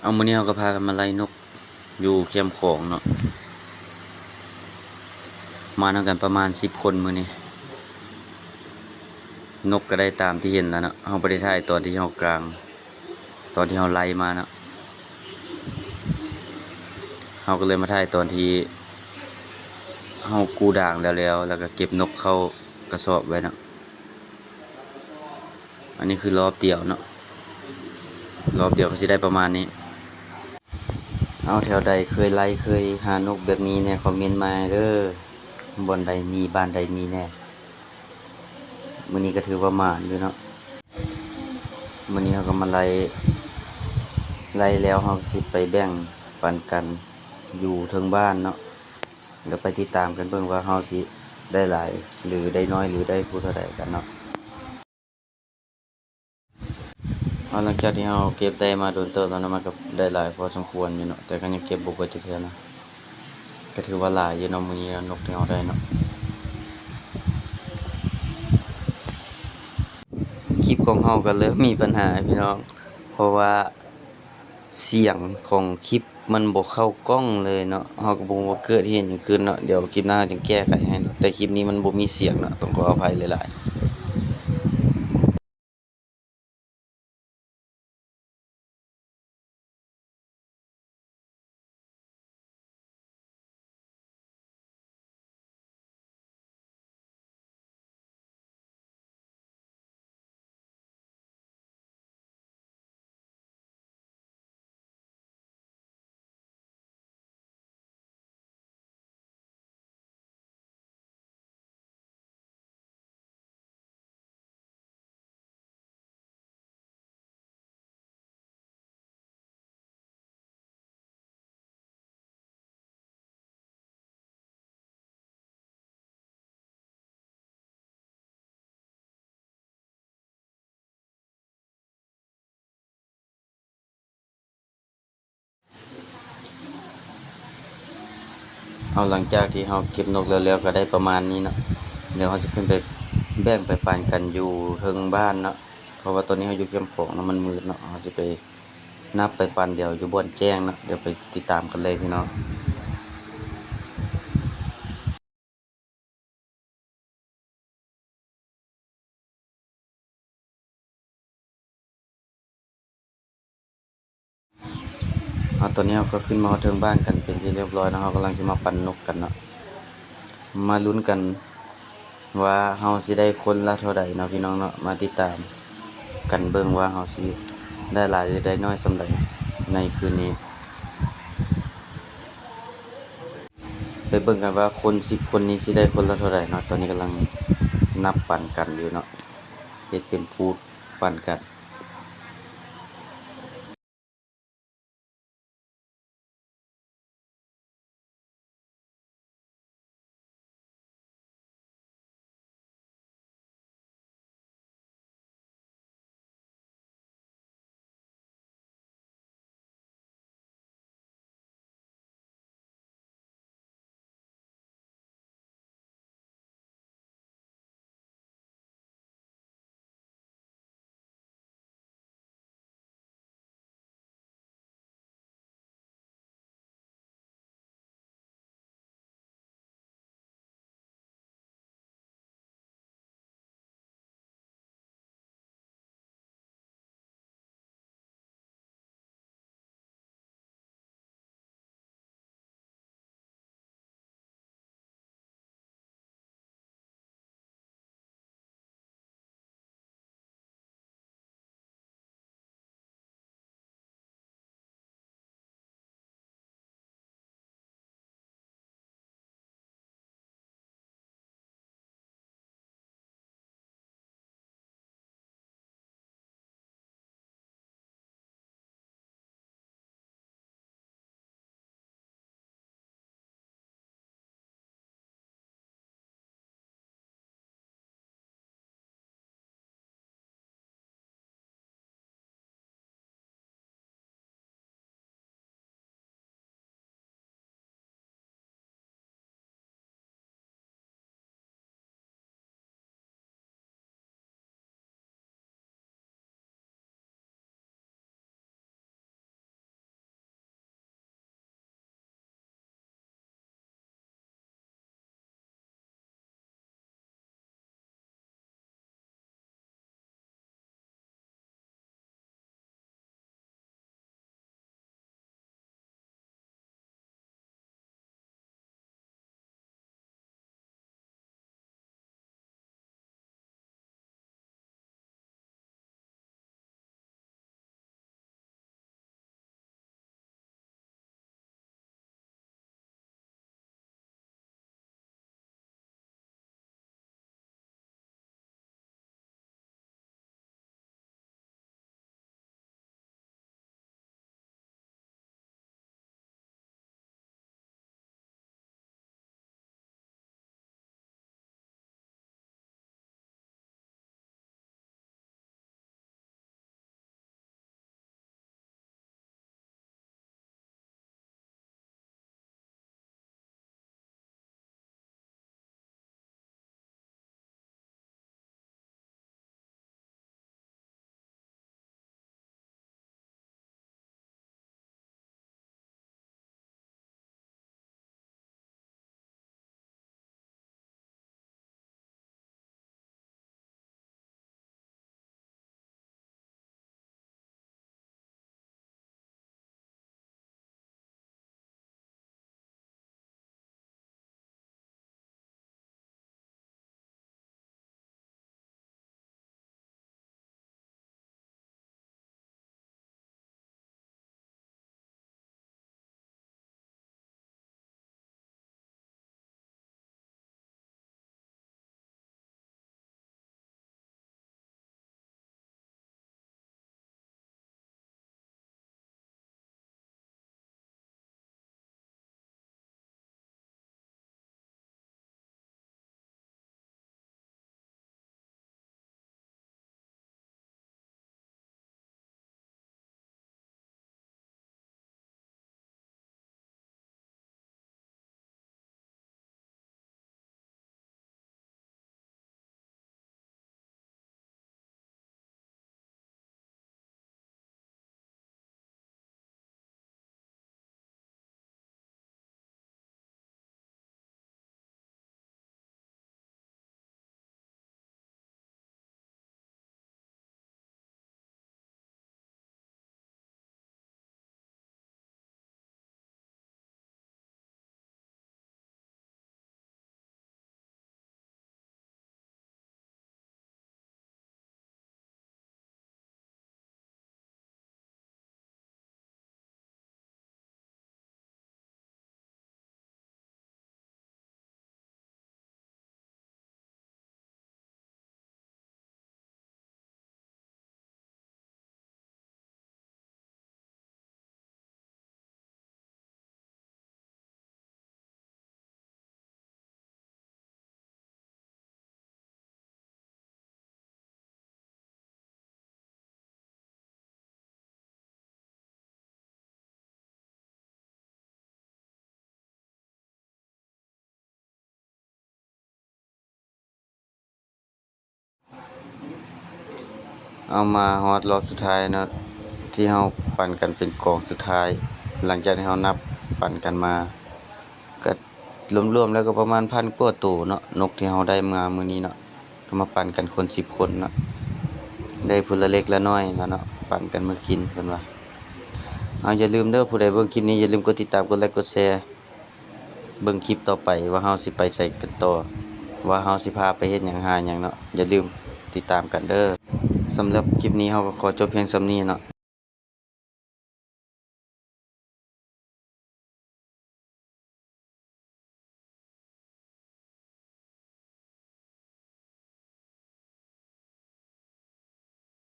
ເອົາ ມື້ນີ້ເຮົາກໍພາກັນມາໄລ່ນົກຢູ່ແຄມຂອງເນາະ ມານຳກັນປະມານສິບຄົນມື້ນີ້. ນົກກໍໄດ້ຕາມທີ່ເຫັນແລ້ວເນາະ ເຮົາບໍ່ໄດ້ຖ່າຍຕອນທີ່ເຮົາກາງ ຕອນທີ່ເຮົາໄລ່ມາເນາະ ເຮົາກໍເລີຍມາຖ່າຍຕອນທີ່ເຮົາກູ້ດາງແລ້ວໆ ແລ້ວກໍເກັບນົກເຂົ້າກະສອບໄວ້ເນາະ. ອັນນີ້ຄືລອບດຽວເນາະ ລອບດຽວກໍຊິໄດ້ປະມານນີ້. ເອົາ ແຖວໃດເຄີຍໄລ່ ເຄີຍຫານົກແບບນີ້ແດ່ ຄອມເມັນມາເດີ ບ່ອນໃດມີ ບ້ານໃດມີແດ່. ມື້ນີ້ກໍຖືວ່າໝານຢູ່ເນາະ ມື້ນີ້ເຮົາກໍມາໄລ່ ໄລ່ແລ້ວເຮົາກໍຊິໄປແບ່ງປັນກັນຢູ່ເທິງບ້ານເນາະ. ດຽວໄປຕິດຕາມກັນເບິ່ງວ່າເຮົາຊິໄດ້ຫຼາຍ ຫຼື ໄດ້ນ້ອຍ ຫຼື ໄດ້ຜູ້ເທົ່າໃດກັນເນາະ. ເອົາ ຫຼັງຈາກທີ່ເຮົາເກັບໄດ້ມາດົນເຕີບແລ້ວເນາະ ມັນກໍໄດ້ຫຼາຍພໍສົມຄວນຢູ່ເນາະ ແຕ່ກໍຍັງເກັບບໍ່ເບິດຈັກເທື່ອນະ ກໍຖືວ່າຫຼາຍຢູ່ເນາະ ມື້ນີ້ເນາະ ນົກທີ່ເຮົາໄດ້ເນາະ. ຄລິບຂອງເຮົາກໍເລີ່ມມີບັນຫາ ພີ່ນ້ອງ ເພາະວ່າ ສຽງຂອງຄລິບມັນບໍ່ເຂົ້າກ້ອງເລີຍເນາະ ເຮົາກໍບໍ່ຮູ້ວ່າເກີດເຫດຫຍັງຂຶ້ນເນາະ ດຽວຄລິບໜ້າຈຶ່ງແກ້ໄຂໃຫ້ເນາະ ແຕ່ຄລິບນີ້ມັນບໍ່ມີສຽງເນາະ ຕ້ອງຂໍອະໄພຫຼາຍໆ. ເອົາ ຫຼັງຈາກທີ່ເຮົາເກັບນົກແລ້ວໆ ກໍໄດ້ປະມານນີ້ເນາະ ດຽວເຮົາຊິຂຶ້ນໄປແບ່ງໄປປັນກັນຢູ່ເທິງບ້ານເນາະ ເພາະວ່າຕອນນີ້ເຮົາຢູ່ແຄມຂອງເນາະ ມັນມືດເນາະ ເຮົາຊິໄປນັບໄປປັນດຽວຢູ່ບ່ອນແຈ້ງເນາະ ດຽວໄປຕິດຕາມກັນເລີຍພີ່ນ້ອງ. ເອົາ ຕອນນີ້ເຮົາກໍຂຶ້ນມາຮອດເທິງບ້ານກັນເປັນທີ່ຮຽບຮ້ອຍເນາະ ເຮົາກຳລັງຊິມາປັນນົກກັນເນາະ ມາລຸ້ນກັນວ່າເຮົາຊິໄດ້ຄົນລະເທົ່າໃດເນາະ ພີ່ນ້ອງເນາະ ມາຕິດຕາມກັນເບິ່ງວ່າເຮົາຊິໄດ້ຫຼາຍ ຫຼື ໄດ້ໜ້ອຍສ່ຳໃດໃນຄືນນີ້. ໄປເບິ່ງກັນວ່າຄົນສິບຄົນນີ້ຊິໄດ້ຄົນລະເທົ່າໃດເນາະ ຕອນນີ້ກຳລັງນັບປັນກັນຢູ່ເນາະ ເຮັດເປັນພູດປັນກັນ. ເຮົາມາຮອດລອບສຸດທ້າຍເນາະ ທີ່ເຮົາປັ່ນກັນເປັນກອງສຸດທ້າຍ ຫຼັງຈາກທີ່ເຮົານັບປັ່ນກັນມາ ກໍລວມໆແລ້ວກໍປະມານພັນກວ່າໂຕເນາະ ນົກທີ່ເຮົາໄດ້ມາມື້ນີ້ເນາະ ກໍມາປັ່ນກັນຄົນສິບຄົນເນາະ ໄດ້ຜູ້ລະເລັກລະນ້ອຍລະເນາະ ປັ່ນກັນມາກິນເພິ່ນວ່າ. ເອົາ ຢ່າລືມເດີ ຜູ້ໃດເບິ່ງຄລິບນີ້ ຢ່າລືມກົດຕິດຕາມ ກົດໄລ ກົດແຊ ເບິ່ງຄລິບຕໍ່ໄປວ່າເຮົາຊິໄປໃສກັນຕໍ່ ວ່າເຮົາຊິພາໄປເຮັດຫຍັງຫາຫຍັງເນາະ ຢ່າລືມຕິດຕາມກັນເດີ. ສຳລັບຄລິບນີ້ເຮົາກໍຂໍຈົບພຽງສ່ຳນີ້ເນາະ.